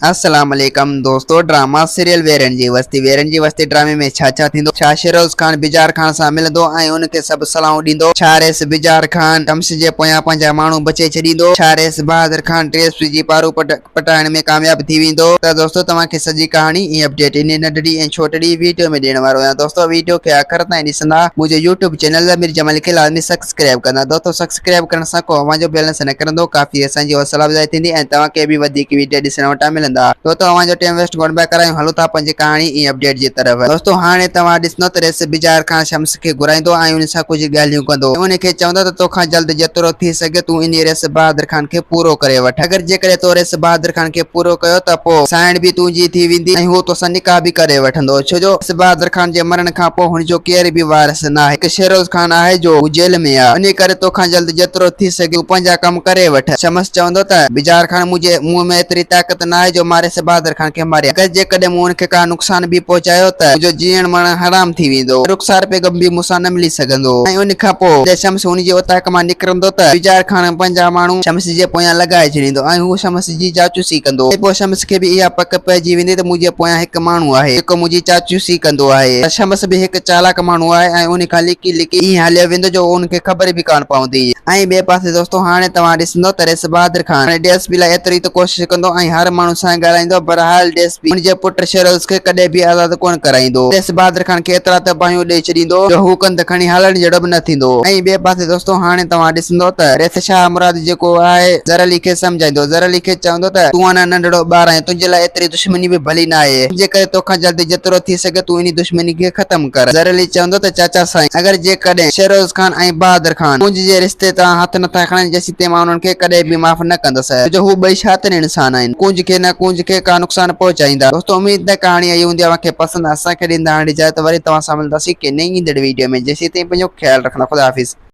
السلام عليڪم دوستو ڊراما سيريل ويرن جي وستي ويرن جي وستي ڊرامي ۾ ڇا ڇا ٿيندو ڇا شيروز خان بجار خان سان ملندو ۽ ان کي سڀ صلاحون ڏيندو ڇا ريس بجار خان شمس جي پويان پنهنجا ماڻهو بچي ڇڏيندو ڇا ريس Bahadur Khan T S P جي پارو پٽ پٽائڻ ۾ ڪامياب ٿي ويندو ته دوستو توهان کي سڄي ڪهاڻي ۽ اپڊيٽ انهي ننڍڙي ۽ ڇوٽڙي ويڊيو ۾ ڏيڻ وارو آهيان دوستو ويڊيو کي آخر تائين ڏسندا منهنجو يوٽيوب چينل ضمير جمالي کي لازمي سبسڪرائب ڪندا دوستو سبسڪرائب ڪرڻ سان ڪو اوهان جو بيلنس نه ڪرندو ڪافي اسان جي حوصلا افزائي ٿيندي ۽ توهان کي به وڌيڪ ويڊيو ڏسڻ وٽان ملندا دوستو اوهان جو ٽيم ويسٽ گوڊ باء ڪرايون هلون ٿا پنهنجي ڪهاڻي ۽ اپڊيٽ جي طرف دوستو هاڻي توهان ڏسندو ته ريس بجار خان شمس کي گهرائيندو ۽ ان سان ڪجهه ڳالهيون ڪندو ۽ ان کي چوندو ته توکان جلد جيترو ٿي سگهي تون انهي ريس بهادر خان کي پورو ڪري وٺ اگر جيڪڏهن تو ريس بهادر خان کي پورو ڪيو ته پوء سانئڻ به تنهنجي ٿي ويندي ۽ هو توسان نڪاح به ڪري وٺندو ڇو جو ريس بهادر خان جي مرڻ کان پوء هن جو ڪير به وارث ناهي. هڪ شيروز خان آهي جو هو جيل ۾ آ. انهي ڪري توکان جلد جيترو ٿي سگهي تون پنهنجا ڪم ڪري وٺ. شمس چوندو ته، بجار خان منهنجي مون ۾ ايتري طاقت ناهي جو مان ريس بهادر خان کي ماريان. اگر جيڪڏهن مون هن کي ڪا نقصان به پهچايو ته منهنجو جيئڻ مرڻ حرام ٿي ويندو. رخسار بيگم به مون سان نه ملي سگهندو. ۽ ان کان پوء جڏهن شمس هن جي اوطاق مان نڪرندو ته بجار خان پنهنجا ماڻهو شمس جي پويان لڳائي ڇڏيندو ۽ هو شمس جي جاچوسي ڪندو ۽ پوء شمس کي به اها پڪ پئجي ويندي ته منهنجي پويان هڪ ماڻهو آهي جيڪو منهنجي چاچوسي ڪندو آهي ته شمس به هڪ چالاڪ ماڻهو آهي ۽ ان کان لڪي لڪي ائين هليو ويندو جو ان کي خبر به ڪانه پوندي. ۽ ٻئي پاسي دوستو هاڻي توهان ڏسندو ته ريس بهادر خان هاڻي ڊي ايس پي لاء ايتري ته ڪوشش ڪندو ۽ هر ماڻهو سان ڳالهائيندو بهرحال ڊي ايس پي هن جي پٽ شيروز کي ڪڏهن به آزاد ڪونه ڪرائيندو ريس بهادر خان کي ايترا ته باهيون ڏئي ڇڏيندو جو هو ڪنڌ کڻي هلڻ جهڙو به نه ٿيندو ۽ ٻئي پاسي دوستو هاڻي توهان ڏسندو ته ريس شاهه مراد جيڪو آهي زر علي کي سمجهائيندو. زر علي کي چوندو ته تون اڃا ننڍڙو ٻار آهين، تنهنجي لاء ايتري دشمني به ڀلي نه آهي، جي ڪري توکان جلد جيترو ٿي سگهي تون انهي دشمني کي ختم ڪر. زر علي چوندو ته چاچا سائين، اگر جيڪڏهن شيروز خان ۽ بهادر خان ڪونج جي رشتي تان هٿ نٿا کڻن جيسيتائين مان انهن کي ڪڏهن به معاف نه ڪندس، ڇو جو هو ٻئي شاطر انسان آهن، ڪونج کي نه ڪونج کي ڪا نقصان پهچائيندا. دوستو اميد ته ڪهاڻي آئي هوندي اوهان کي پسند اسان کي ڏيندا هاڻي اجازت وري توهان سان ملنداسين ڪنهن نئين ايندڙ ويڊيو ۾ جيسيتائين پنهنجو خيال رکندا خدا حافظ.